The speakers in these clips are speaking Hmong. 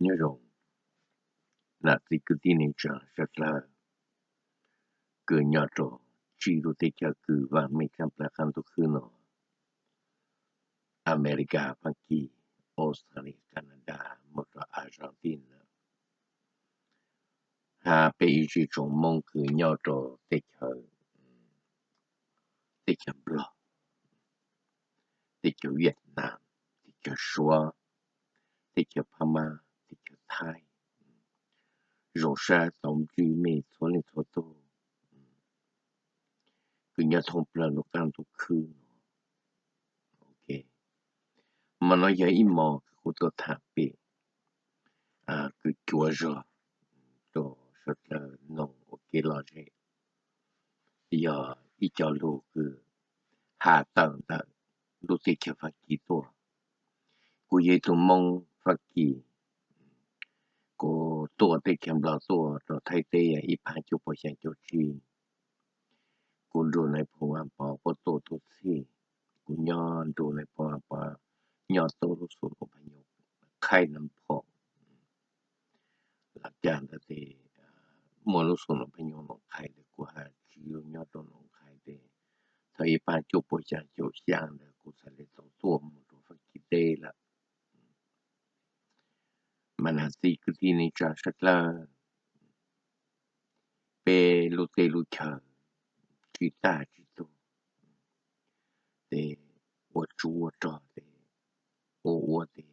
Nyob zoo nam txiv kwv tij neej tsa sawv dlawg, kws nyob rua tsib lub teb chaws kws vaam meej tshaj plawg qaab ntuj khwb no: Amelikas, Faab Kis, Australia, Canada, moog rua Argentina, hab peb ib tsoom Moob kws nyob rua teb chaws, teb chaws Nplog, teb chaws Vietnam, teb chaws Suav, teb chaws Phamab, teb chaws Thaib. Zoo sab tau ntsib mej txhua leej txhua tug kws nyob thoob plawg lub qaab ntuj khwb no. Hmo no yog ib hmo kws kuv tuaj tham peb kws cuav zog rua sawv dlawg noog ua kev lom zem, yog ib co lug kws has tawm ntawm lub teb chaws Faab Kis tuaj. Kuv yog ib tug Moob Faab Kis, kuv tuaj teb chaws Nplog tuaj rua Thaib teb ib phav cuaj puas xyaa caum tsib. Kuv nrug nais phoo Vaj Pov puab tuaj tuaj txhij. Kuv nyob nrug nais phoo Vaj Pov nyob tau lub xum Noom Phaj Nyoog, Khaib Nam Phoo. Los caag ntawd tes muaj lub xum Noom Phaj Nyoog Noom Qhais tes kuv has tsis lug nyob rua Noom Qhais tes thaum ib phav cuaj puas xyaa caum xyaa ntawd kuv txhad le tau tuaj moog rua Faab Kis teb lawm. Mas nam txiv kwv tij neej tsa sawv dlawg, peb lub teb lub chaw tsis tag tsis tug, tes ua tsov ua rog tes ua ua tes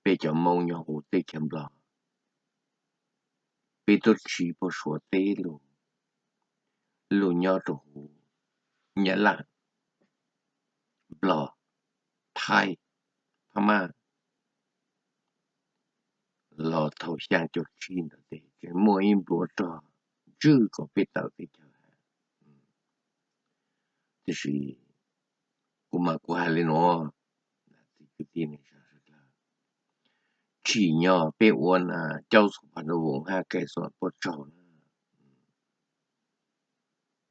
peb cov Moob nyob huv teb chaws Nplog, peb tub tsiv puag Suav teb lug, lug nyob rua huv Nyab Laj, Nplog, Thaib, Phamab, los thaum xyaa caum tsib ntawd tes tseem muaj ib npluav rog ntswj kom peb tawm teb chaws has. Tab sis kuv mas kuv has le nuav, txiv kwv tij neej tsa sawv dlawg, tsim nyog peb ua na caub xuv phav nrau voos hab kais xuam puab tsaug na.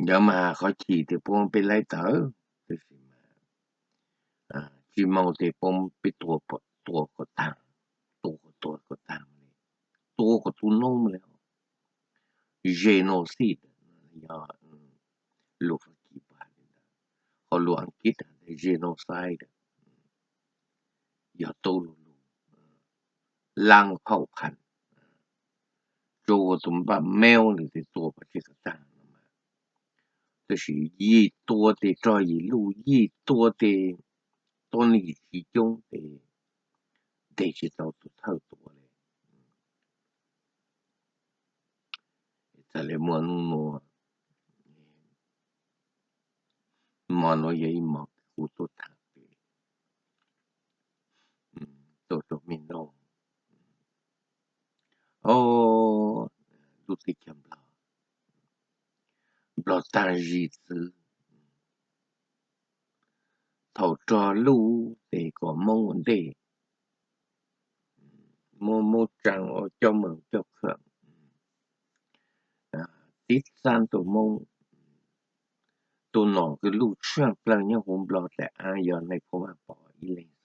Yog mas qhov chim tes puab peb laib tawm, tab sis mas tsis moog tes puab peb tua kom taag, tua kom taag, tua kom tu noob le. Genocide yog lug Faab Kis puab has le ntawd, ho lug Askiv has ntawd genocide, yog tub lug lug laab phauj phas, tsuas ua tus npaj meej lawm tes tua pov tseg kom taag no mas. Tab sis yim tua tes rog yim luj, yim tua tes tuab neeg tsis coob tes nteg tsis tau tus thawj tua le. Txawm le muaj nub nua, hmo nuav yog ib hmo kws kuv tuaj tham peb, tuaj rua mej noog, o, lub teb chaws Nplog, Nplog taag zis txwv, thaum rog luj tes kom Moob ua ntej, muab Moob tsaa ua coj moog coj khaam, tib txab tus Moob. Tus nom kws luj tshaaj plawg nyob huv Nplog taag aav yog Nais Phoo Vaj Pov ib leeg xwb.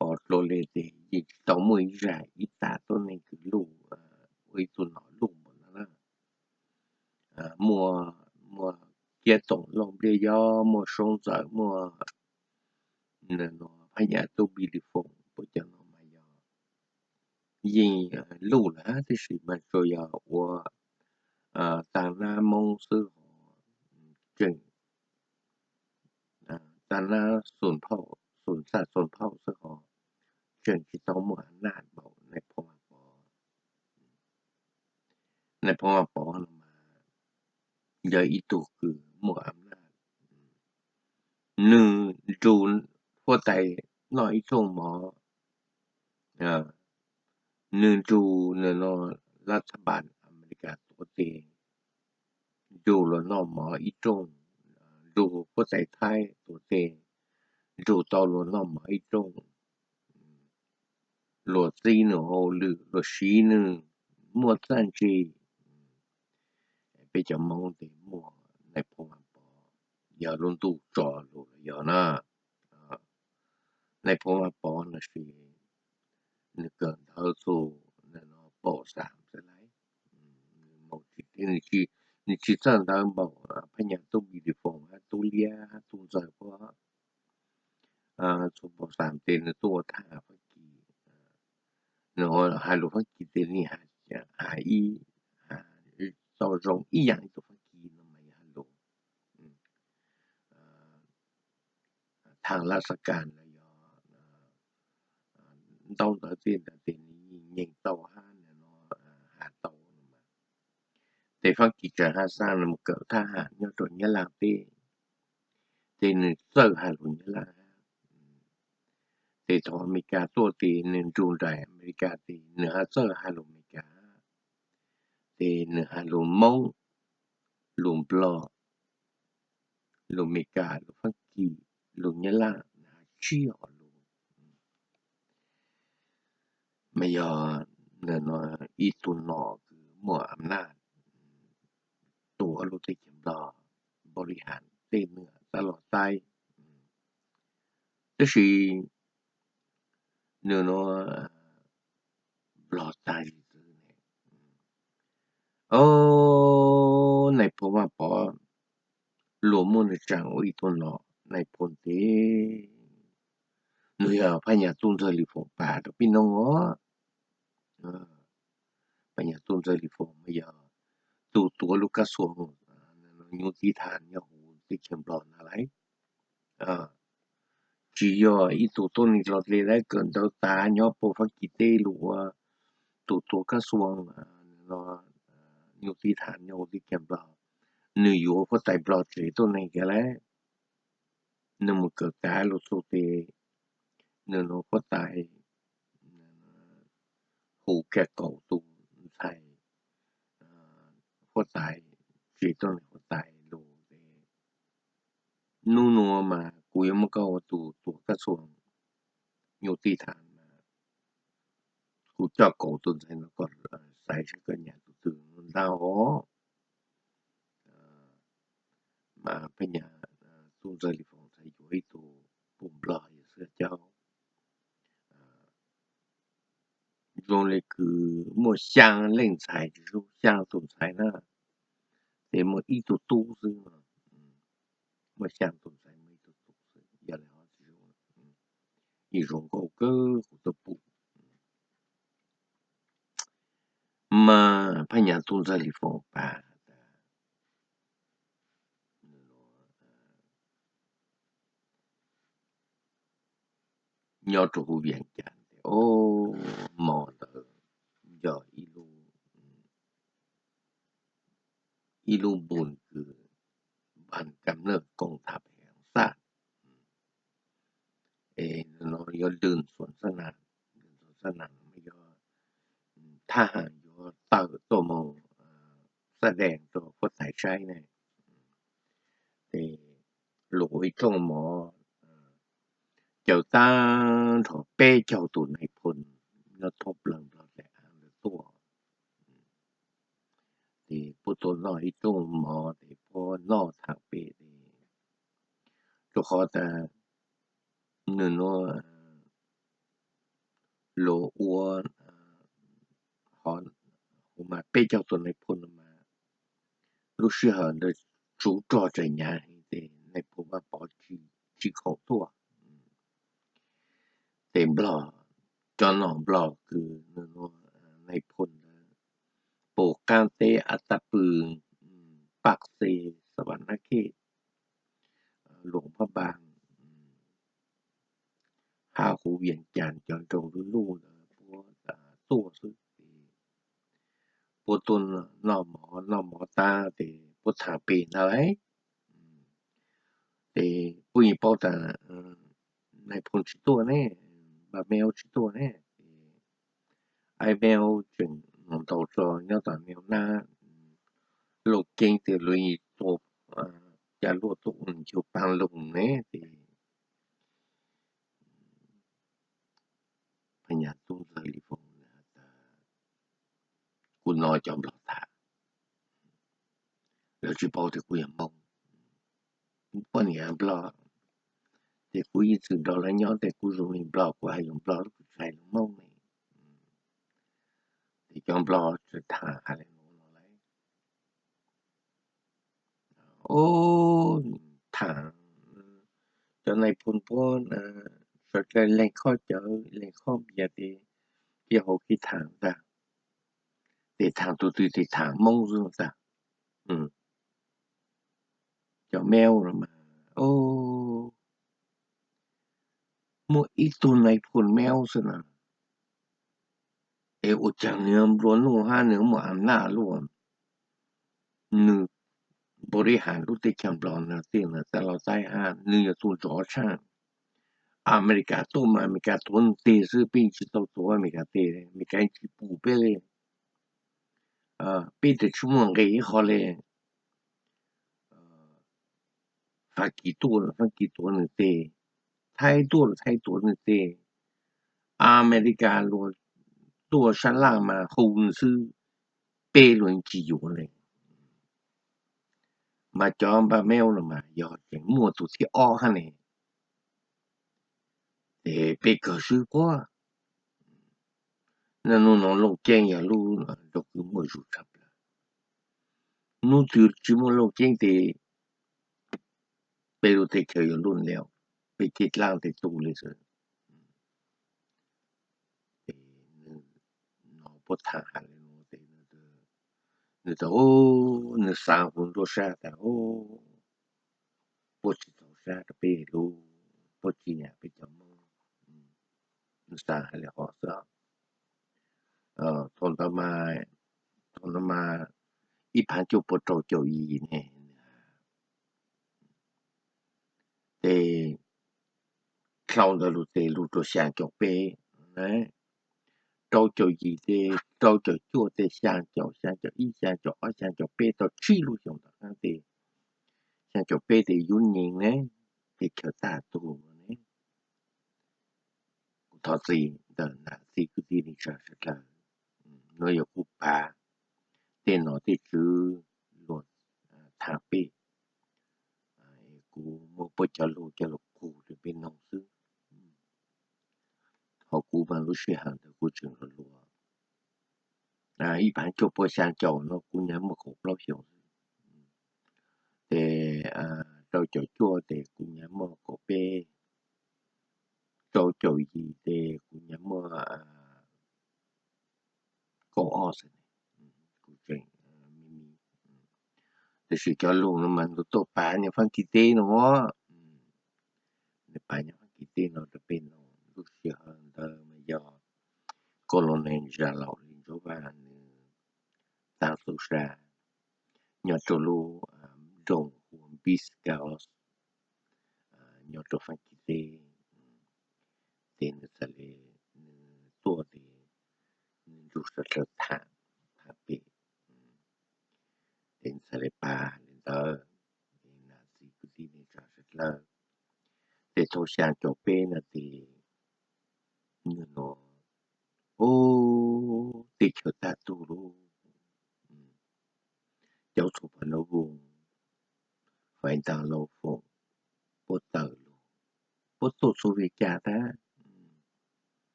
Ho dlua le tes yeej tsis tau muaj ib zag ib tag tuab neeg kws luj ua ib tug nom luj npaum no na. Muaj, muaj Kiab Toom Lauj Npliaj Yob, muaj Soob Ntxawm, muaj Phab Nyas Tub Npis Lis Foom, puab cov no mas yog yeej luj lawm tab sis mas tsuas yog ua taag nab Moob xwb ho tseem, taag nab Xum Phauj, Xum Xaj Xum Phauj xwb ho tseem tsis tau muaj a naj npaum Nais Phoo Vaj Pov. Nais Phoo Vaj Pov no mas yog ib tug kws muaj a naj, nwg nrug huab tais noj ib rooj mov, nwg nrug no lab thab npas Amelikas tuav tes, nrug luas noj mov ib rooj, nrug huab tais Thaib tuav tes, nrug tau luas noj mov ib rooj, luas txib nwg hauj lwm, luas siv nwg muaj txaj ntseg. Peb cov Moob tes muaj Nais Phoo Vaj Pov, yog lub ntuj tso lug los yog na. Nais phoo Vaj Pov no ces nws kawm ntawv txug paum xam xwb lauj. Nws tsis txawj ntawv npaum Phab Nyas tub Npis Lis Foom hab tub Liab hab tub Ntxawg puab txug paum xam tes nws tuaj ua thab ham Fab Kis. Nws hais lus Fab Kis tes nws hais ib, tau zoo ib yaam ib tug Fab Kis no mas yog hais lus thaam laj xab kas los yog ntaub ntawv tej ntawd tes nws nyeem tau hab nws has tau no mas. Tes Fab Kis tsaam has xaa nws mus kawm thab ham nyob rau Nyab Laj teb, tes nws txawj has lus Nyab Laj hab. Tes thaum Amelikas tuaj tes nws nrug nraim Amelikas tes nws hab txawj has lus Amelikas hab. Tes nws has lus Moob, lus Nplog, lus Amelikas, lus Fab Kis, lus Nyab Laj, nws has tsib hom lus. Mas yog ib tug nom kws muaj am naj tuav lub teb chaws Nplog, npaum li has tej nwg xav los xaiv, tab sis nws nuav Nplog tag zim txwv ne. Nais phoo Vaj Pov luag muab nws tsaam ua ib tug nom Nais phoo tes nws yog Phab Nyas tub Ntxawg Lis Foom pas rau peb noog os. Phab Nyas tub Ntxawg Lis Foom mas yog tug tuav lub kab xuas nyuj tib thas nyob huv teb chaws Nplog na lauj. Tsis yog ib tug tuab neeg dlog dle lawm kawm ntawv tas nyob puag Fab Kis teb lug ua tug tuav kab xuas nyuj tib thas nyob huv teb chaws Nplog. Nws yuav huab tais Nplog tsev tuab neeg kiag lauj. Nws mus kawm tas lug txug tes nws nuav huab tais hu kiag kaum tug ntxhais huab tais, tsev tuab neeg huab tais lug tes, nub nuav mas kuv yuav muab koj ua tug tuav kab xuas nyuj tib thas mas kuv coj kaum tug ntxhais no koj xaiv seb koj nyam tug twg ntag os. Mas Phab Nyas tub Ntxawg Lis Foom txhad yuav ib tug puj Nplog yog Xwb Caub. Zoo le kws muaj xyaa leej ntxhais tsis zoo xyaa tug ntxhais na, tes muaj ib tug tub xwb. Muaj xyaa tug ntxhais muaj ib tug tub xwb, yog le ho tsis zoo, ib zoo nkauj kawg kuv tuaj pum. Mas Phab Nyas tub Ntxawg Lis Foom pas tas nyob rua huv Vias Cas tes, o, hmo ntawd yog ib lub npus kws Ban Kam Naj Koom Tham Pem Xaj, es no yog lwm xuam xab nas, lwm xuam xab nas mas yog thab ham yuav tawm tuaj moog xab dees rua huab tais saib ne. Ces luas ua ib rooj mov, caw tag nrho peb caug tus nais phoo nyob thoob plawg Nplog daim av ntawd tuaj. Ces puab tuaj noj ib rooj mov ces puab noj thaam pem ces, rua qhov tas nws nuav luas ua, hov, mas peb caug tus nais phoo no mas lub sij hawm ntawd tsuv rog tsaam nyav heev ces nais phoo Vaj Pov tsis khoom tuaj. Ces Nplog, cov nom Nplog kws nws nuav nais phoo ntawd puag qaab teb Ab Taj Pw, Paj Xes, Xa Vas Nab Khej, Luas Phab Npas, hab huv Vias Cas cov nroog luj luj ntawd puab tuaj xwb ces puab tuaj noj mov, noj mov tag ces puab thaam pem ntag lauj. Ces puab yeej paub tas nais phoo tsis tuaj ne, Npas Meb Aub tsis tuaj ne, ces Ab Meb Aub tseem mus ntaus tso nyob tom Meb Aub Nab, Looj Ceeb tes luas yeej tua ca luaj tuaj ua ncu paab loog ne ces Phab Nyas tub Ntxawg Lis Foom tas, kuv nov cov Nplog tham, lawv tsis paub tias kuv yog Moob, poj niam Nplog, Ces kuv yeej txwm nrog lawv nyob tes kuv zoo li Nplog, kuv hais lus Nplog, kuv tsis hais lus Hmoob ne. Ces cov Nplog txawm tham hais li no lawm. Ub, tham cov nais phoo puab sawv dlawg leeg khob cawv leeg khob npias tes kev hauv kev tham ntag. Tes tham tus twg tes tham Hmoob xwb ntag. Cov mail no mas, muaj ib tug nais phoo mail xwb na, es ua caag nws nplua nuj hab nws muaj am naj luaj, nws npaum li has lub teb chaws Nplog no tej no txaij los txaij hab nws yog tus nrov tshaj. Amelikas tuaj mas Amelikas tuav nws teg xwb, peb tsis tau tuav Amelikas teg, Amelikas tsis pum peb li. Peb tes tsis muaj nqe ib qho li. Fab Kis tuaj, Fab Kis tuav nws teg, Thaib tuaj, Thaib tuav nws teg, Amelikas luag tuaj sab laj mas hu nws xwb, peb luag tsis yuav li. Mas cov npaj mail no mas yog tseem muaj tus thib ob hab ne, ces peb kawg swb puab. Naj nub no Looj Ceeb yog lub nroog kws muaj zug tshaj plaws. Nub twg tsis muaj Looj Ceeb tes peb lub teb chaws yuav luj liaus, peb ceg dlaab tes tu li xwb. Ces nws no puab tham has le nuav tes nws tas, nws xaav huv nruab sab tas, puab tsis txaus sab rau peb lub, puab tsis nyiam peb cov Moob. Nws xaav has le hov xwb. Thaum ntawd mas, thaum ntawd mas ib phav cuaj pua rau caum yim ne. Ces dlhau ntawd lug tes lug rua xyaa caum peb, rau caum yim tes, rau caum cuaj tes xyaa caum, xyaa caum ib, xyaa caum ob, xyaa caum peb, tau tsib lub xyoo tom qaab tes xyaa caum peb tes yub nyees ne, teb chaws tag tug ne. Kuv thov txim ntawm nam txiv kwv tij neej tsa sawv dlawg, nuav yog kuv pav tej nom tej tswv luag tham peb. Kuv muab puab cov lug coj lug qhu rua peb noog xwb. Ho kuv mas lub sij hawm ntawd kuv tseem hluas hluas, ib phav cuaj pua xyaa caum no kuv nyuam muaj kaum plaub xyoos xwb. Tes rau caum cuaj tes kuv nyuam muaj kaum peb, rau caum yim tes kuv nyuam muaj kaum ob xwb. Kuv tseem me me, tab sis cov lug no mas nws tuaj pav nyob Faab Kis teb no, nws pav nyob Faab Kis teb no rau peb noog. Lub sij hawm ntawd mas yog Colonel Zam Laus Lis Ntsuab Vaj nws taag tub sab nyob rau lub nroog hu ua Biscayos, nyob rau Faab Kis teb. Tes nws txhad le, nws tuaj tes nws nrug sawv dlawg tham, tham pem, tes nws txhad le pav le ntawd. Nam txiv kwv tij neej tsa sawv dlawg, tes thaum xyaa caum peb no tes, nws nuav, ub, teb chaws tag tug lauj. Cov txhua phab nab voos, Faiv Ntaag Lauj Foom, puab tawm lug, puab tuaj txug Mes Kas tag.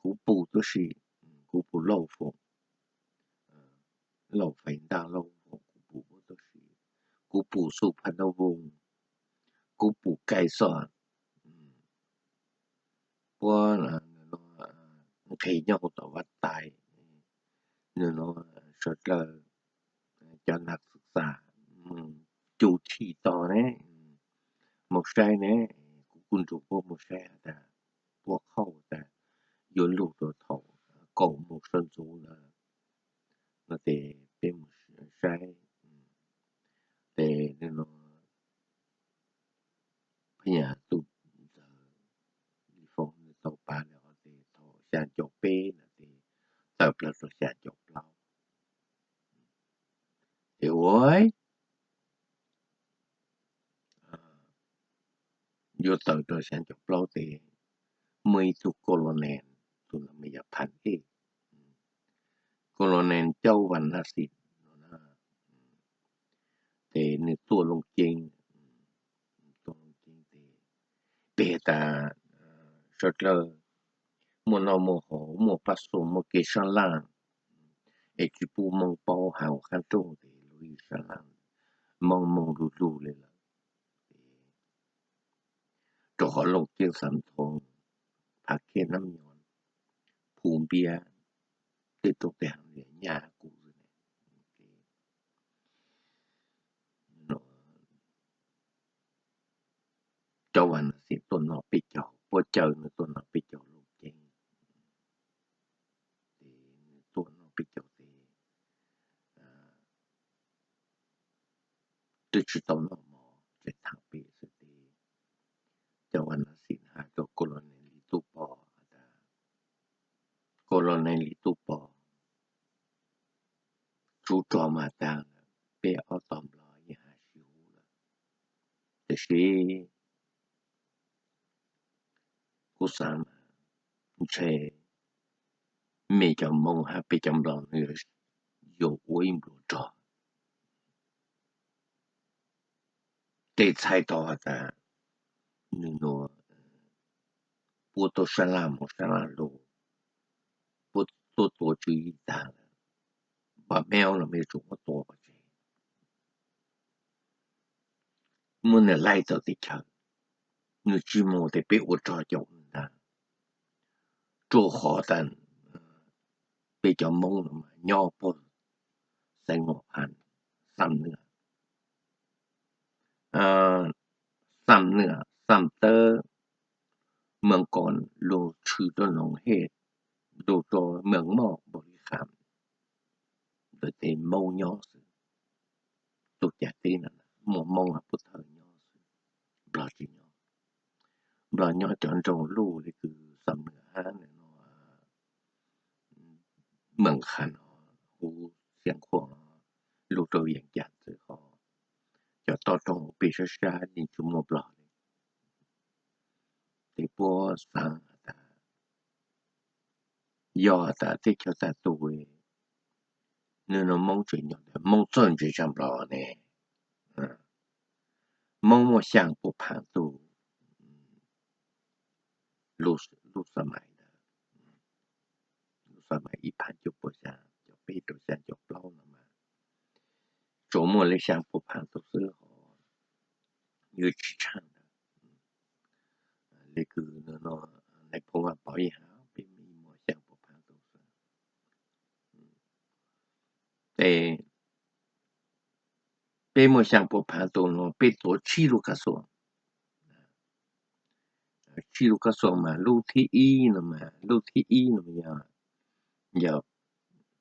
Kuv pum tuab si, kuv pum Lauj Foom, Lauj Faiv Ntaag Lauj Foom, kuv pum puab tuab si, kuv pum xu phab nab voos, kuv pum Kais Xom, puab nqhes nyob huv tom Vaaj Tais, nws nuav sawv dlawg cov nav xwm xas cu chij tog ne, moog saib ne, kuv kuj nrug puab moog saib has tas puab qhauj tas yuav lug rua thaum kaum moos sawv ntxuv ntawd no tes peb moog saib tes nws nuav phab nyas tub ntxawg Lis Foom nws tau pav le hov tes thaum xyaa caum peb no tes tawm plawg rua xyaa caum plaub. Tes ua yuav tawm rua xyaa caum plaub tes muaj ib tug colonel, tug nuav mas yog Pham Ej, colonel Cauj Vas Nas Xis no na, tes nws tuaj Looj Ceeb, tuaj Looj Ceeb tes pem tas sawv dlawg muaj noj muaj haus, muaj paj xua, muaj kev sab laj, es tsis pub Hmoob paub hauv qab ntuj ces lub sab laj Hmoob Hmoob lug lug li lawm. Rau qhov Looj Ceeb, Xam Thoob, Phav Khej, Nab Nyom, Phu Npiab, tej tug tej ha li nyaj kuv xwb. Cov Vas Nas Xis tuaj noj peb caug, puab caw nws tuaj noj peb caug Looj Ceeb, ces nws tuaj noj peb caug tes twb tsis tau noj mov, tseem tham pem xwb tes cov Vas Nas Xis has rau Kaus Los Nees Lis Tub Pov tas, Kaus Los Nees Lis Tub Pov, tsuv rog mas taag lawm, peb ob tog nplog yeej has sib huv lawm, tiam sis kuv xaav mas ntshe mej cov Moob hab peb cov nplog nws yuav ua ib nplua rog. Tes txhais tau has tas nws nua puab tuaj sab laj mus sab laj lug, puab tuaj tua tswv yim taag lawm, npam meej los mej yuav tsum muab tua pov tseg. Muab nws laij tau teb chaws, nws tsis mus tes peb ua rog caum nws ntag. Rua qhov tas peb cov Moob no mas nyob puag Xeev Huam Phas, Xam Nwj, Xam Nwj, Xam Tawb, Mees Koos, lug tshwm rua Noov Hej, lug rua Mees Moj, Npaus Lis Kham, ntawd tes Moob nyob xwb. Tug cag teb no muaj Moob hab Pub Thawj nyob xwb, nplog tsis nyob. Nplog nyob cov nroog luj le kws Xam Nwj hab Mees Khas no, huv Xiav Khuam, lug rau Yees Cas txwv hov, cov toj roob huv peg sab sab yeej tsis muaj nplog le. Tes puab xaav has tas yog tas teb chaws tag tug, nwg nua Moob tseem nyob tas Moob txawj ntse tshaj nplog ne. Moob muaj xyaa pua phaav tug lub xa mais ntawd, lub xa mais ib phav cuaj pua xyaa caum peb rau xyaa caum plaub no mas, tsuas muaj le xyaa pua phaav tug xwb hov, yuav tsis tshaaj ntawd. Le kws nua Nais Phoo Vaj Pov yeej has peb muaj xyaa pua phaav tug xwb. Tes peb muaj xyaa pua phaav tug no peb tuav tsib lub kab xuam. Tsib lub kab xuam mas lub thib ib no mas, lub thib ib no yog, yog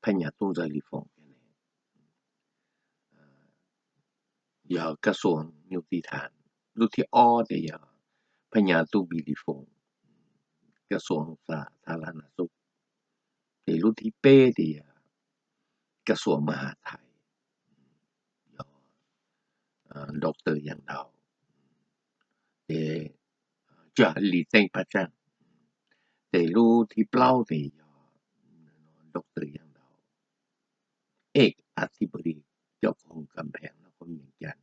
Phab Nyas Tub Ntxawg Lis Foom, yog kab xuam nyuj tiv thas. Lub thib ob tes yog Phab Nyas Tub Npis Lis Foom, kab xuam xa tha la nas xub. Tes lub thib peb tes yog kab xuam mas has thais, yog Doctor Yeej Daus, tes Lis Teej Paj Tsaaj. Tes lub thib plaub tes yog Doctor Yeej Daus, ex Athiv Pus Lis, coj khoom kas phees nyob huv Yees Cas,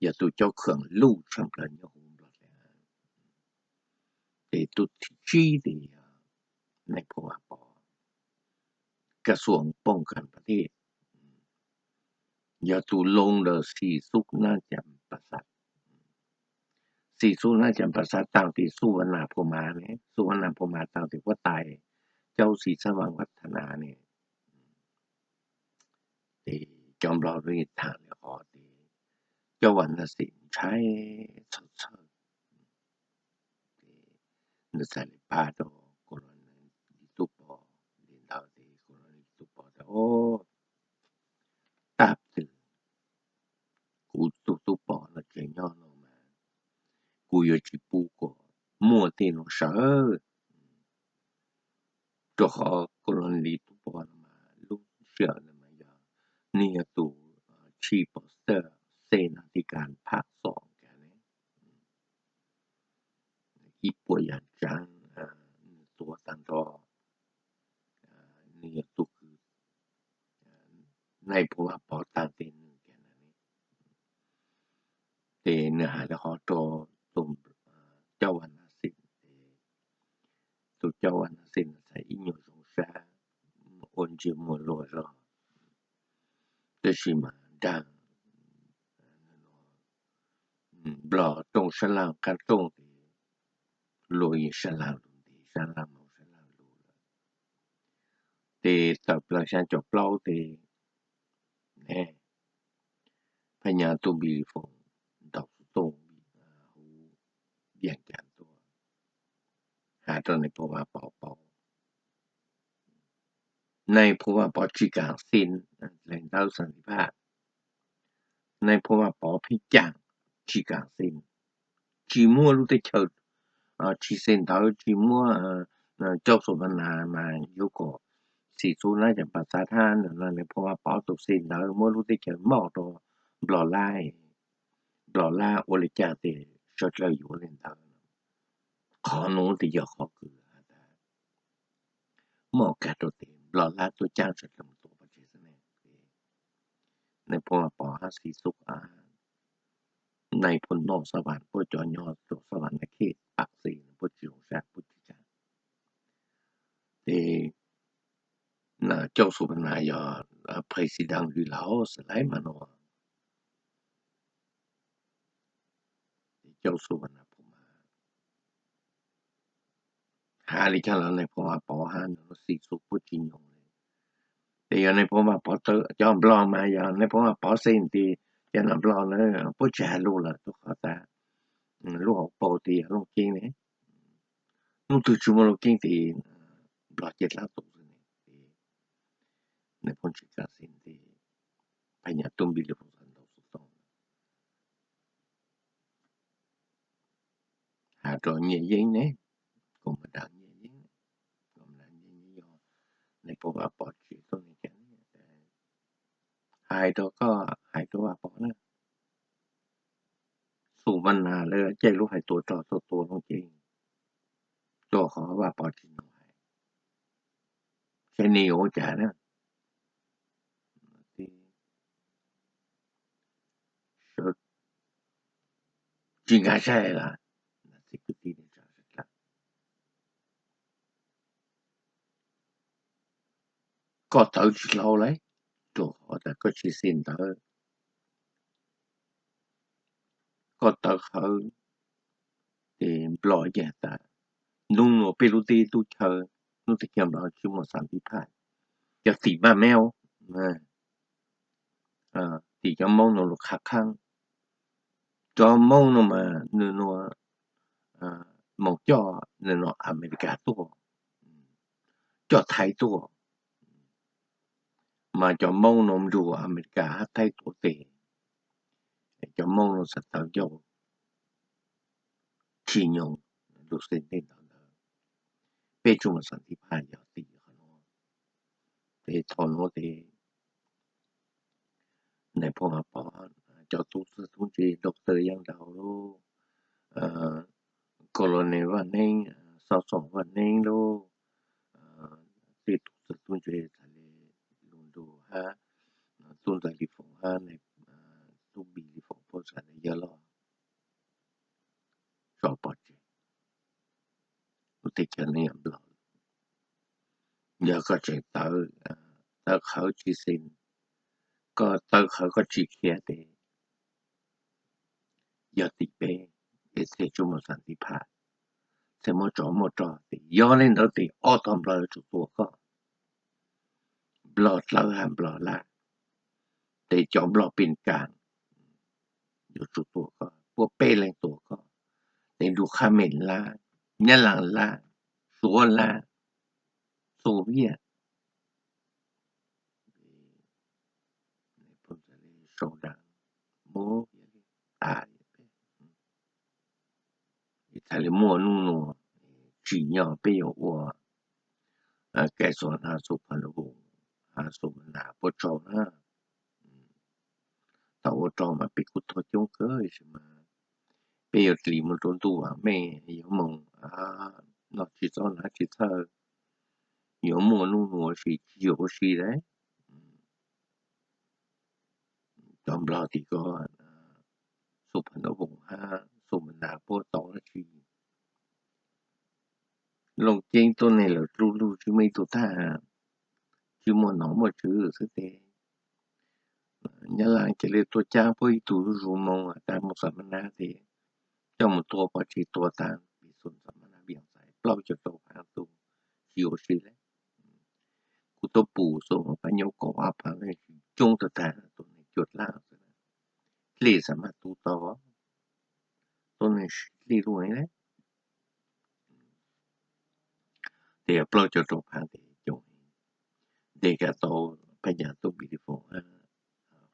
yog tug coj khoom luj tshaj plawg nyob huv Nplog. Tes tug thib tsib tes yog Nais Phoo Vaj Pov, kab xuam pooj kas pas thej, yog tug loo ntawm Xis Xub Nab Cas Pas Xav. Xis Xub Nab Cas Pas Xav taag tes Xub Vas Nas Phoo Mas ne, Xub Vas Nas Phoo Mas taag tes huab tais Cauv Xis Xab Vas Vas Tha Nas ne. Tes cov nplog lub yeej thaam le qhov tes Cauv Vas Nas Xis ntshai txhawj txhawj. Tes nws txhad le pab rau Kaus Los Nees Lis Tub Pov, le ntawd tes Kaus Los Nees Lis Tub Pov tas, Tag twg kuv tug Tub Pov no tseem nyob no mas kuv yuav tsis pub kom muaj tej nuav sawv. Rau qhov Kaus Los Nees Lis Tub Pov no mas lub sij hawm ntawd mas yog nwg yog tug chief of staff, Xes Nas Thib Kas phaj xom kas ne, ib puas yaam tsaav, nwg tuav taag nrho, nwg yog tug kws Nais Phoo Vaj Pov taag tes nwg, tes nwg has le qhov rau tug Cauv Vas tus caub Vaj Nab Xeeb no txhais ib nyuag zoo sab, ua ntsej muag luag zog, tab sis mas nrag Nplog rooj sab laj qab rooj ces luag yeej sab laj lug ntev, sab laj moo sab laj lug lawm. Ces tawm plaws xya caum plaub ces Phab Nyas Tub Npis Lis Foos ntaus xov tooj hu Vias Cas tuaj has rau Nais Phoo Vaj Pov paub. Nais Phoo Vaj Pov tsis kam xi lees ntawv Xas Ntis Phaj. Nais Phoo Vaj Pov Phij Cas tsis kam xi, tsis muab lub teb chaws, tsis xi ntawv, tsis muab Caub Xus Vas Nas mas yuav kom xim xu nab cas pas xav thab no, Nais Phoo Vaj Pov tus xi ntawv muab lub teb chaws moj rau Nplog Lab, Nplog Lab ua li cas ces sawv dlawg yuav li ntawd. Qhov nuav tes yog qhov kws has tas moj kag rau tes Nplog Lab tuaj caab sawv dlawg mus tua pov tseg xwb ne. Nais Phoo Vaj Pov hab xi xub, Nais Phoo Noj Xab Vas puab cov nyob rua Xab Vas Nas Khej Pam Xi puab tsis zoo sab puab tsis caab. Ces Caub Xus Vas Nas yog president lawm xwb lauj, mas no Caub Xus Vas Nas Phoo mas has li cas los Nais Phoo Vaj Pov hab no xi xub puab tsis nyoog li. Ces yog Nais Phoo Vaj Pov tawv, cov Nplog mas yog Nais Phoo Vaj Pov xi tes cov Nplog na puab tsis has lug lawm rua qhov tas lub hauv paus tes yog Looj Ceeb ne. Hnub twg tsis muaj Looj Ceeb tes Nplog cia dlaab tus xwb ne. Nais Phoo tsis kam xi tes Phab Nyas Tub Npis Lis Foos txhad ntaus xov tooj has rua Nyiaj Yeeb ne, kuv mas dag Nyiaj Yeeb, kuv mas dag Nyiaj Yeeb yog Nais Phoo Vaj Pov tsis tuaj ne cas ne, hais rua koj, hais rua Vaj Pov na, Xus Vas Nas lawv caij lub hais tua rog tuaj tua Looj Ceeb, rua qhov Vaj Pov tsis nug hais, saib nws yuav ua cas na. Tsis nkag siab lawm. Koj tawv tsis dlhau lawm, rua qhov tas koj tsis xi ntawv, koj tawv qhawv, ces Nplog yeej has tas nub nua peb lub teb tub chaw, lub teb chaws Nplog tsis muaj Xas Ntis Phaj, cov tim maj meb, tim cov Moob no lug qha qhaab. Cov Moob no mas nws nua moog coj nws nua Amelikas tuaj, coj Thaib tuaj, mas cov Moob no nrug Amelikas hab Thaib tuav tes, cov Moob no txhad tawv ncauj tsis nyoog lug xi tej ntawd ntawd. Peb tsuas muaj Xas Ntis Phaj yog tim qhov nuav. Ces thaum nuav tes Nais Phoo Vaj Pov cov tub txawj tub ntse Doctor Yeej Daus lauj, Colonel Vaj Neeb, Xov Xoom Vaj Neeb lauj, tej tub txawj tub ntse txhad le lug nrug hab Tub Ntxawg Lis Foom hab Tub Npis Lis Foom puab txhad le yawg loj tso pov tseg. Lub teb chaws no yog Nplog, yog koj tseem tawv, tawv qhawv tsis xi, koj tawv qhawv koj tsis khiav tes yog tim peb, es txhaj tsuas muaj Xas Ntis Phaj, txhaj muab tsov muab rog tes yog le ntawd tes ob tog Nplog yuav tsum tua koj. Nplog dlawb hab Nplog lab, tes cov Nplog Pes Kas yuav tsum tua koj, puab peb leeg tua koj, tes nrug Khab Mem lab, Nyab Laam lab, Suav lab, Soviet, sau da, muab tas, txhad le muaj nub nua tsim nyog peb yuav ua Kais Xus Nas, Xus Phas Nus Voos, Xus Mas Nas puab tsaug na. Thaum ua rog mas peb kuj thua coob kawg, tab sis mas peb yuav dlim mus rau ntuj vam meej, yuav moog noj tsis txob hnav tsis txhawj, yuav muaj nub nua ua si tsis yuav ua si lawm. Cov Nplog tim ko, Xus Phas Nus Voos hab Xus Mas Nas puab tau dlaab tsi? Looj Ceeb tuab neeg lawm dlub lug tsis muaj ib tug thaj, tsis muaj nom muaj tswv xwb tes Nyab Laj cia li tuaj cab puab ib tug zuj zus moo tas mus xam ma na tes coj mus tua pov tseg tua tas, vim xu xam ma na vim xais plaub caug rau phav tus tsis ua si le. Kuv tuaj pum xu pab nyob kaum ob phav leej tsis coob tag tag tus neeg cuaj dlab xwb, dlej xam ma tu tau, tuab neeg sib dlej lug le. Tes yog plaub caug rau phav tes coob, ntes kam tau Phaj Nyas Tub Npis Lis Foos,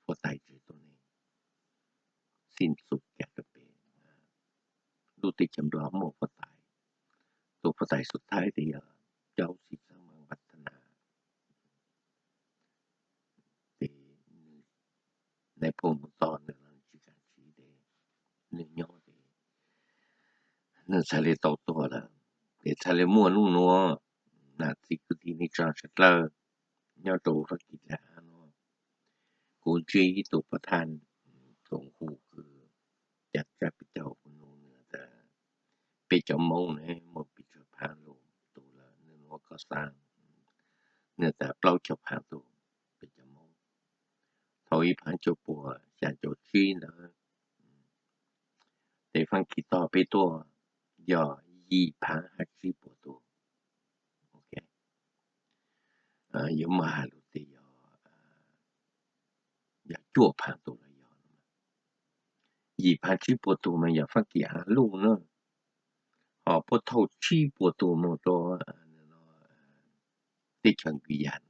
huab tais tseg tus neeg xij txus kam rau pem lub teb chaws Nplog muaj huab tais, tus huab tais xub thawj tes yog Cauv Xim Xab Mas Vas Thas Nas. Tes nws, nais phoo mus txog nws los tsis kam tsiv tes nws nyob tes nws txhaj li tau tuag lawm, tes txhaj li muaj nub nuav. Nam txiv kwv tij neej tsaa sawv dlawg nyob rau Fab Kis dlaab no, kuv ntsib ib tug pov thaj, tus hu kws ca tsab peb caug nub, nws tas peb cov Moob ne muaj pes tsawg phav lug tus lawm, nws nuav koj xaav, nws tas plaub caug phav tus peb cov Moob. Thaum ib phav cuaj puas xya caum tsib ntawd, tes Fab Kis tog peb tuaj yog yim phav hab tsib puas tus. Yuav muaj has lug tes yog, yog cuaj phav tus los yog, yim phav tsib puas tus mas yog Fab Kis av luj na. Ho puab thauj tsib puas tus moog rua teb chaws Nkws Yas,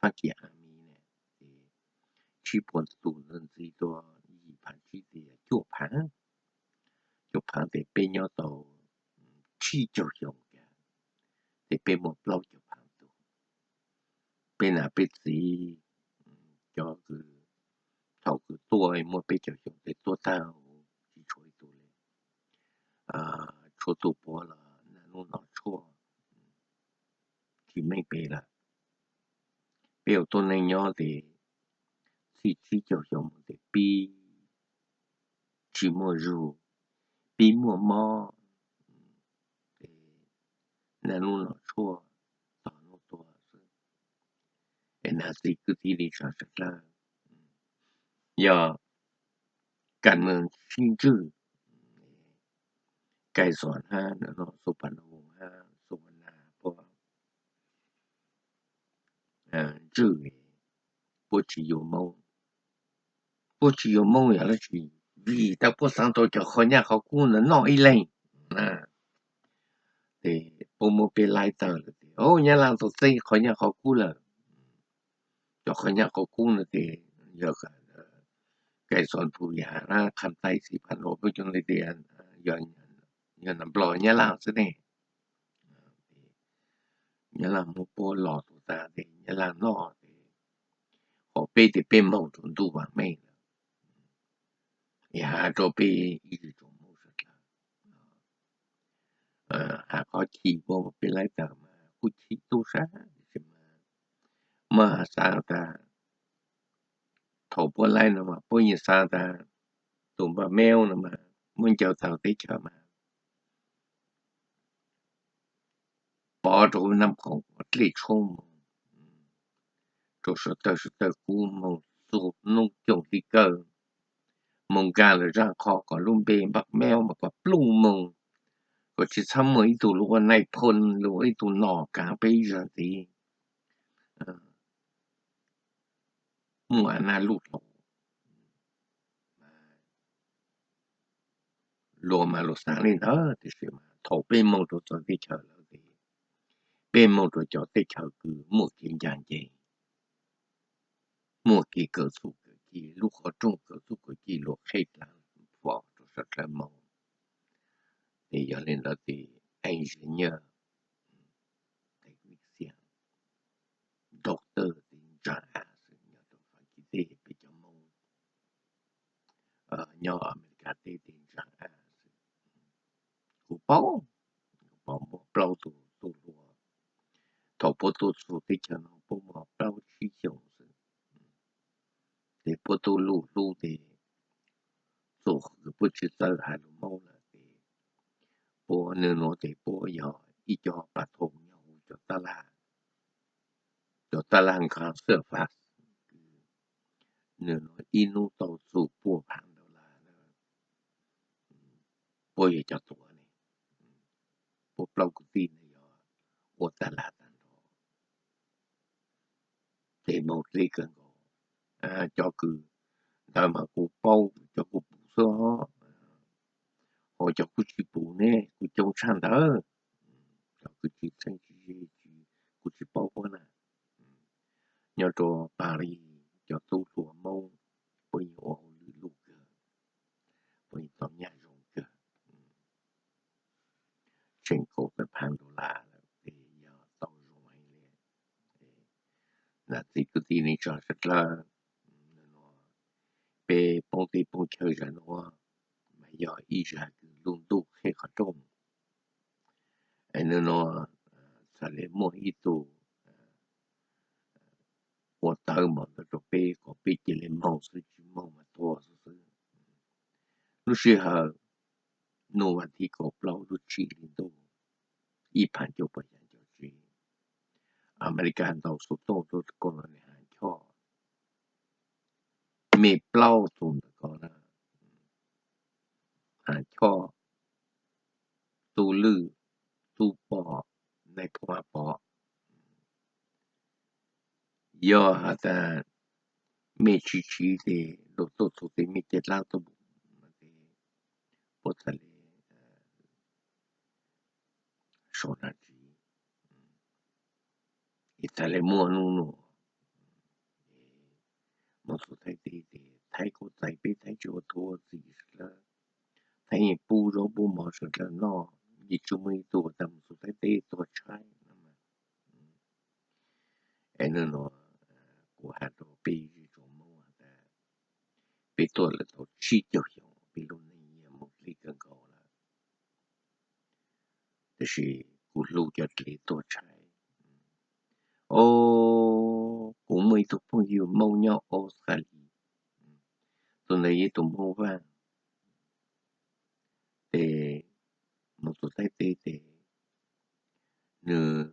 Fab Kis av mi, tsib puas tus ntxiv rua yim phav tsib tes yog cuaj phav. Cuaj phav tes peb nyob tau tsib caug xyoo kag, tes peb muaj plaub caug phav tus. Peb nam peb txiv, cov kws thaum kws tuaj muaj peb caug xyoo tes tuaj tag, tsis tshuav ib tug le. Tshuav tus puav los naj nub no tshuaj tsis meej pem lawm. Peb ua tuab neeg nyob tes txij tsib caug xyoo moog tes pib tsis muaj zug, pib muaj mob, naj nub no tshuaj tog nub tuag xwb. Es nam txiv kwv tij neej tsaa sawv dlawg, yog kam nws sib ntswj, Kais Xos hab nws no Xu Pas Nus hab Xu Pas Nas puab ntswj, puab tsis yuav Moob, puab tsis yuav Moob yog dlaab tsi? Vim tas puab xaav tau cov qhov nyaj qhov kub ntawd noj ib leeg. Tes puab muab peb laib tawg lawm tes, o, Nyab Laj tau txeeb qhov nyaj qhov kub lawm. Cov qhov nyaj qhov kub no tes yog Kais Xos Phu Yas, Kham Tais, Xi Phas Nus, puab cov le tes yog Nplog Nyab Laj xwb ne. Nyab Laj muab puab los tus tas tes Nyab Laj noj tes, qhov peb tes peb moog rua ntuj vaam meej lawm. Es has rua peb ib tsoom Moob sawv dlawg, has qhov chim puab muab peb laib tawg mas kuj chim tub sab, tab sis mas muab xaav tas thaum puab laib no mas puab yeej xaav tas tus npaj meub no mas muab ncaws tawg teb chaws mas pov rau Naj Khoom dlej tshoob moog rau suav tawg suav tawg kub moog txug noob cooj hli kawg, moog nkag lawm zaaj qhov kom lub npe npaj meub mas kom pluj moog, kom tsis txhob muaj ib tug lug ua nais phoo, lug ua ib tug nom kaav peb ib zag ntxiv. Muaj a naj luj dlhau, luag mas luag xaav le ntawd, tab sis mas thaum peb moog rua txog teb chaws lawm tes peb moog rua cov teb chaws kws muaj kev ncaaj nceeg, muaj kev kawm txuj kawm ci, lub qhov rooj kawm txuj kawm ci luag qheb dlav fom rua sawv dlawg moog. Tes yog le ntawd tes engineer, technician, doctor tes ntsaag av xwb nyob rau Fab Kis teb, peb cov Moob nyob Amelikas teb tes ntsaag av xwb. Kuv paub, kuv paub muaj plaub tug tub hluas, thaum puab tuaj txug teb chaws no puab muaj plaub tsib xyoos xwb, tes puab tub luj hlub tes txug puab tsis txawj has lug Moob lawm tes puab nwg nuav tes puab yog ib co pa Xab Las Nkhav Xwb Fas, nws no ib hnub tau txug pua phav dollar, puab yog cov tuav ne, puab plaub kwv tij ne yog ua tag lag tag nrho, ces moog dleb kawg nkaus. Cov kws ntawd mas kuv paub, cov kuv pum xwb, ho cov kuv tsis pum ne kuj coob tshaj ntawd. Cov kws tsis txheeb tsis ze, kuv tsis paub puab na. Nyob rua Palis cov tub hluas Moob, puab yeej ua hauj lwm luj kawg, puab yeej tau nyaj zoo kawg. Tseem kaum tawm phav dollar lawm, ces yog tau zoo heev li. Nam txiv kwv tij neej tsa sawv dlawg, peb poob teb poob chaw zag nuav mas yog ib zag kws lub ntuj qheb qhov rooj. Es nub nuav txhad le muaj ib tug ua tawv npaum ntawd rau peb kom peb cia li moog xwb, tsis moog mas tuag xwb xwb. Lub sij hawm nub vas thib kaum plaub lub tsib hli ntuj ib phav cuaj puas xya caum tsib, Amelikas ntaus xuv tooj rua kaus los nis Hav Choj, mej plaub tug ntawm ko na, Hav Choj, Tub Lwj, Tub Pom, Nais Phoo Pom. Yog has tas mej tsis tsiv tes luag tuaj txug tes mej ca dlaab tuaj, puab txhad le sau na tsiv, es txhad le muaj nub nuav. Moog txug Thaib teb tes Thaib kuj txais peb, Thaib tsis ua thuv ua txim sawv dlawg, Thaib yeej pub zaub pub mov sawv dlawg noj, yeej tsis muaj ib tug tas moog txug Thaib teb tuag tshaib no. Es nub nuav kuv has rua peb zej tsoom Moob has tas peb tuaj lawm tau tsib caug xyoo, peb lub neej yeej moog dleb kawg nkaus lawm, tab sis kuv hlub cov dlev tuag tshaib. Os, kuv muaj ib tug phooj ywg Moob nyob Australia, tus ntawd yog ib tug Moob Vaaj, tes moog txug Thaib teb tes nws,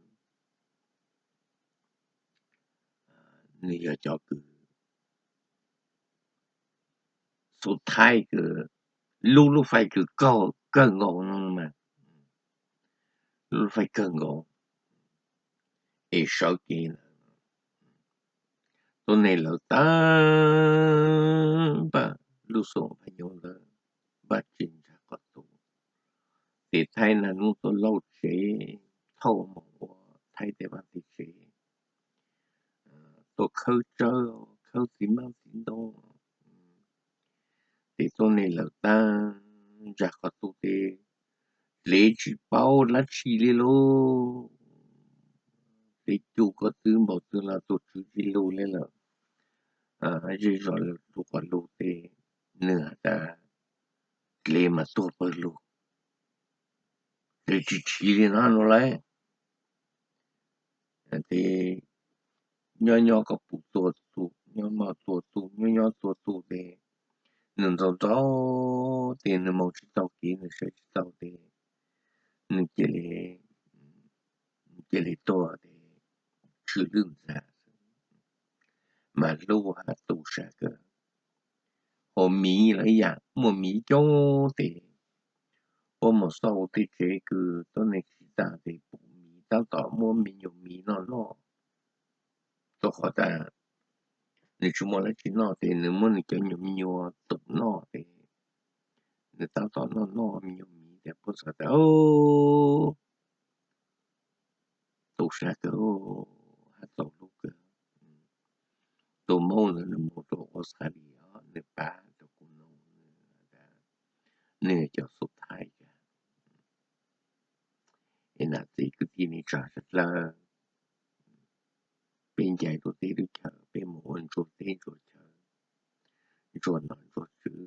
nws yog cov kws xuv Thaib kws lub lub fais kws kawg nkaus no mas, lub lub fais kawg nkaus, es sawv kev lawm, tuab neeg lawv tag npaj lub xub phaj nyob ntawd, npaj tsev ntsag qhov tus, tes Thaib naj nub tuaj lauj tsev, thauj moog ua Thaib tej vaj tej tsev, tuaj khawb tsawb, khawb txiv maab txiv ntoo, tes tuab neeg lawv tag ntsag qhov tus tes dlev tsis paub dlaab tsi li lauj. Tes cum ko twb npaum twg los tus tswv tsis lug li lawm. Zej zos lug qhov lug tes nws has tas dlev mas tuag pawg lug, dlev tsis tsiv li no nuav lauj. Tes nyob nyob kom pum tuag tu, nyob mog tuag tu, nyob nyob tuag tu tes nws ntxaug ntxaug tes nws moog tsis tau kev, nws saib tsis tau tes nws cia li, cia li tuag tes tsw lwj ntxag. Mas hlub has tu sab kawg, hauv miv los ib yam, muaj miv coob tes puab mus xauj tej tsev kws tuab neeg tsis tas tes pum miv, tab tom muab me nyuam miv noj noj, rau qhov tas nws tsis muaj dab tsi noj tes nws muab nws cov nyuam me nyuam tum noj tes nws tab tom noj noj me nyuam miv tes puab xav tas tu sab kawg, has txaus hlub kawg. Tus Moob ntawd nws mus rau Australia, nws pab rau kuv noog, nws cov xuv Thaib. Es nam txiv kwv tij neej tsa sawv dlawg, peb ncaim rau teb lub chaw, peb mus ua ntsuag teb ntsuag chaw, ntsuag nom ntsuag tswv,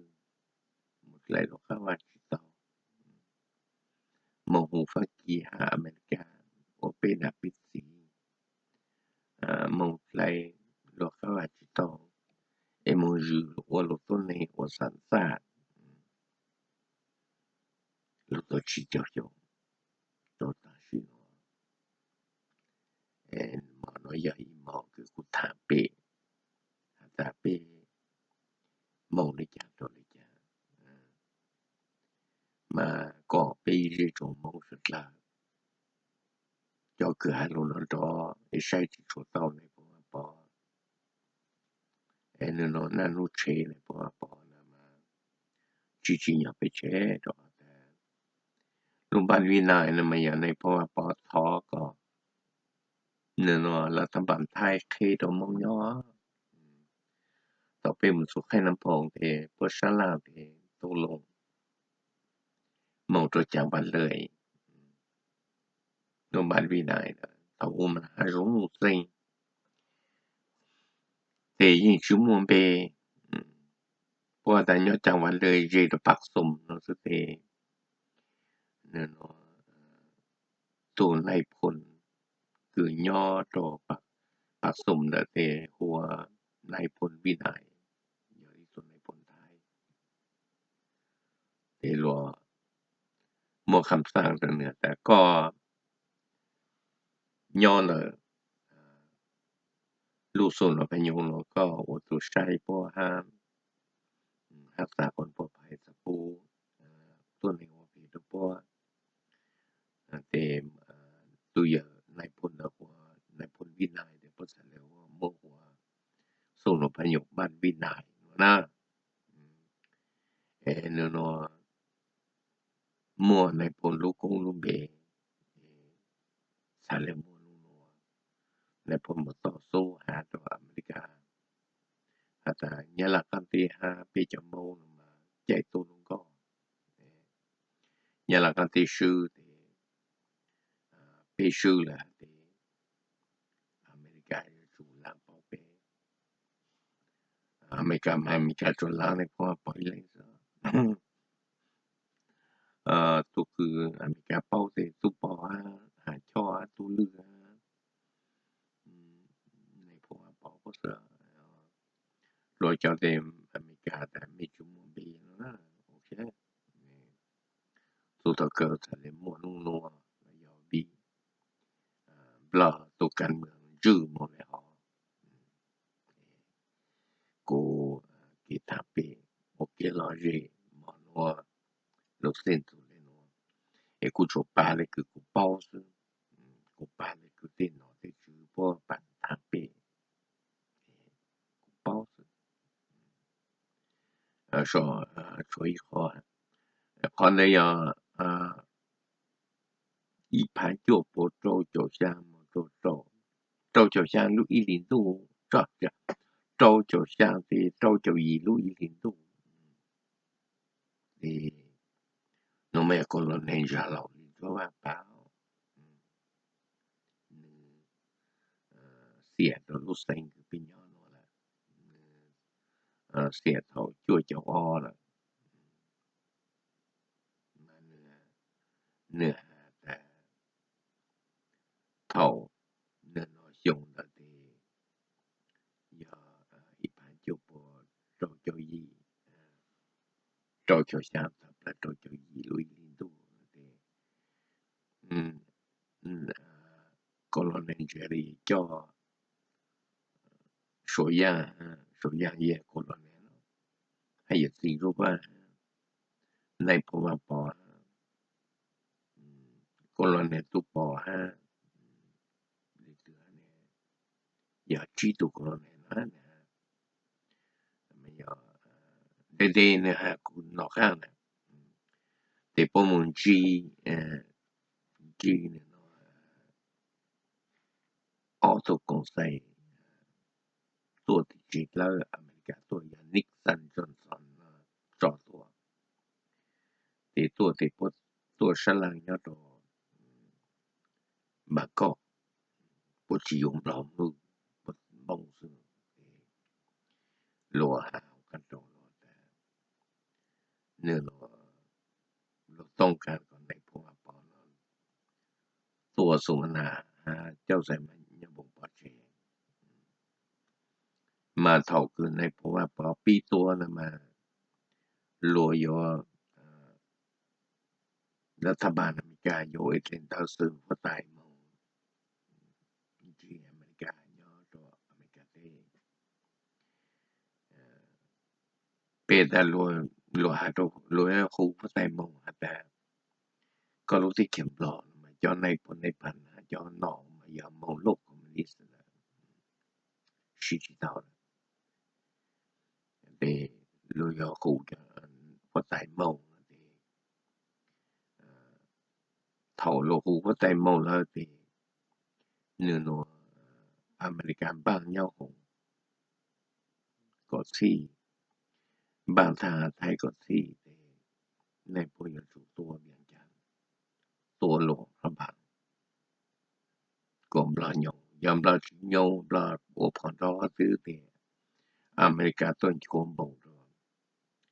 mus dlai luag qab vaj tsis tau, mus hu Fab Kis hab Amelikas ua peb nam peb txiv, mus dlai luag qab vaj tsis tau, es mus zwm ua luag tuab neeg ua xav txaj. Lug tau tsib caug xyoo rau taam sim no, hmo no yog ib hmo kws mus li cas rau li cas, mas kom peb ib zej tsoom Hmoob sawv dlawg cov kws has lus no nrov es saib tsis tshua tau nais phoo Vaj Pov, es nws no naj nub tshev nais phoo Vaj Pov na mas tsis tsim nyog peb tshev rau tas lub npaj Vij Nais no mas yog nais phoo Vaj Pov thov kom nws no lawv thab npam Thaib qheb rau Hmoob nyob. Thaum peb mus txug qheb Nab Phoo ces puab sab laj ces tau loo mus rau Caav Vas Lawm, lub npaj Vij Nais thaum ub mas hav zoov xeeb, ces yeej tsis muaj npe, puab tas nyob Caav Vas Lawm ze rau Pav Xoom no xwb tes nws no tug nais phoo kws nyob rau Pav Xoom ntawd tes hu ua nais phoo Vij Nais, yog ib tug nais phoo Thaib. Ces luag muaj kham xaj rau nws tas koj nyob ntawm lub xu nuv Phaj Nyoom no koj ua tus saib puab hab, hab xav qhov puab phais xav pub tuab neeg ua phem rau puab, ces tus yawg nais phoo ntawd hu ua nais phoo Vij Nais tes puab txhad le ua muab hu ua xu nuv Phaj Nyoom npaj Vij Nais no na. Es nws no muaj nais phoo lub koob lub npe, txhad le muaj lub nua, nais phoo mus txog xub has rau Amelikas has tas Nyab Laj qaab teb hab peb cov Moob no mas caij tuaj lub nkoj, Nyab Laj qaab teb swb tes peb swb lawm has tes Amelikas yuav tsum laam paub peb. Amelikas mas Amelikas tsuas laam nais phoo Vaj Pov ib leeg xwb. Tug kws Amelikas paub tes Tub Pov hab Has Choj hab Tub Lwj hab nais phoo Vaj Pov puab xwb. Luag cov tes Amelikas tas mej tsis muaj npe no na, ok. Txug thaum kawg txhad le muaj lub nua, yog vim Nplog tug kav mws ntswj moog le hov. Kuv kev thaam pem ua kev lom zem mog nua, lub xeej txug le nua, es kuv tsuas pav le kws kuv paub xwb. Kuv pav le kws tej nom tej tswv puab pav thaam pem, kuv paub xwb. Tshuav ib qho, qhov ntawd yog ib phav cuaj puas rau caum xyaa mus rau, rau caum xyaa lub ib hlis ntuj, rau caum xyaa tes rau caum yim lub ib hlis ntuj. Es no mas yog Colonel Ntsa Laus Lis Ntsuab Vaj pav, nws xiam rau lub xeev kws peb nyob no lawm, xiam thaum cuaj caum ob lawm. Nws has tas thaum nws no xyoo ntawd tes yog ib phav cuaj puas rau caum yim, rau caum xyaa tawm plaws rau caum yim lub ib hlis ntuj tes Colonel Ntsa Laus Lis coj Suav Yaaj, Suav Yaaj yog Colonel no, hab yawm txiv Zuj Vaj, nais phoo Vaj Pov, Colonel Tub Pov hab, yog tsib tug Colonel no, deb deb nws has kuv nov qaab na, tes puab mus ntsib, ntsib nws no ob tug koom xais tuaj tim tsev dlawb Amelikas tuaj yog Nixon Johnson tso tuaj, tes tuaj tes puab tuaj sab laaj nyob rau Npam Koj, puab tsis yuav Nplog, puab Moob xwb. Luag has qab rau luag tas nws luag tooj kag kom nais phoo Vaj Pov no tuaj Xus Mas Nas hab Cauj Xais Mas nyob npoos pov tseg. Mas thaum kws nais phoo Vaj Pov pib tuaj na mas luag yuav, lawv thaj npas Amelikas yuav ua ib teg ntawv xwb huab tais moog ntsib Amelikas nyob rau Amelikas teb. Es tas luag hais rau luag hu huab tais Moos has tas koj lub teb chaws Nplog mas cov nej puas nej pas na cov no mas yog Moos loj koom lis lawm, siv tsis tau lawm. Ces luag yog hu huab tais Moos no ces thaum luag hu huab tais Moos lawm ces nws nua Amelikas npaj nyob hoom kom txhij, npaj thaj Thaib kom txhij ces nej puas yuav tsum tua Vias Cas, tua luag hab npaj kom Nplog nyob. Yog Nplog tsis nyob, Nplog ua phom nrov xwb tias Amelikas tuaj nchuav npoos rau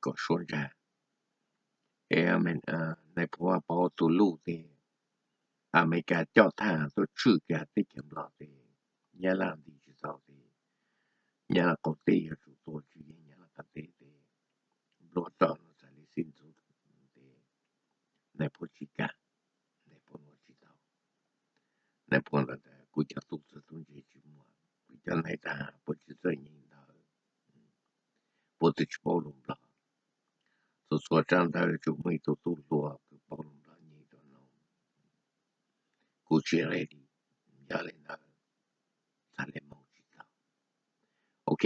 kom suab ntsag. Es nais phoo Vaj Pov tus luj tias Amelikas coj thaj tuaj tswj kiag teb chaws Nplog ces Nyab Laj nti tsis tau ces Nyab Laj qaum teb yuav tsum tua tsis yeej Nyab Laj qab teb ces nplua roj no txhais li xib ntxwv ces nais phoo tsis kam, nais phoo ua tsis tau. Nais phoo ntawd tas kuv cov tub txawj tub ntse tsis muaj, kuv cov nais tas puas tsis txawj nyeem ntawv, puas twb tsis paub lus Nplog. Txhua txhua tsab ntawv yuav tsum muaj ib tug tub hluas kws paub lus Nplog nyeem rau no. Kuv tsis ready, yog li ntawd txhais li moo tsis tau. Ok,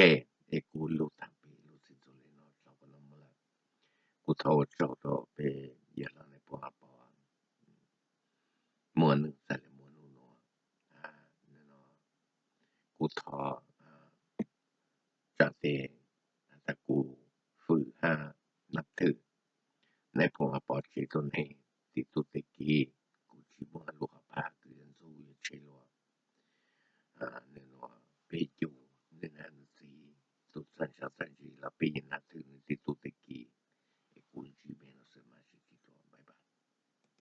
es kuv lus tag pem lub txij txuas li no tso qhov no mus lawm. Kuv thov ua tsaug rau peb yawg hlob nais phoo Vaj Pov muaj neej txhais li muaj nub nua. Kuv thov tsa tes has tas kuv fwm hab nab thwm nais phoo Vaj Pov tsev tuab neeg txiv tub teg kiv. Kuv tsis muaj lus hauv paug kws yuav ntxub yuav tshev luag. Nws nua peb yug nws nam nws txiv tus txawj ntsa txawj ntse los peb yeej nab thwm nws txiv tub teg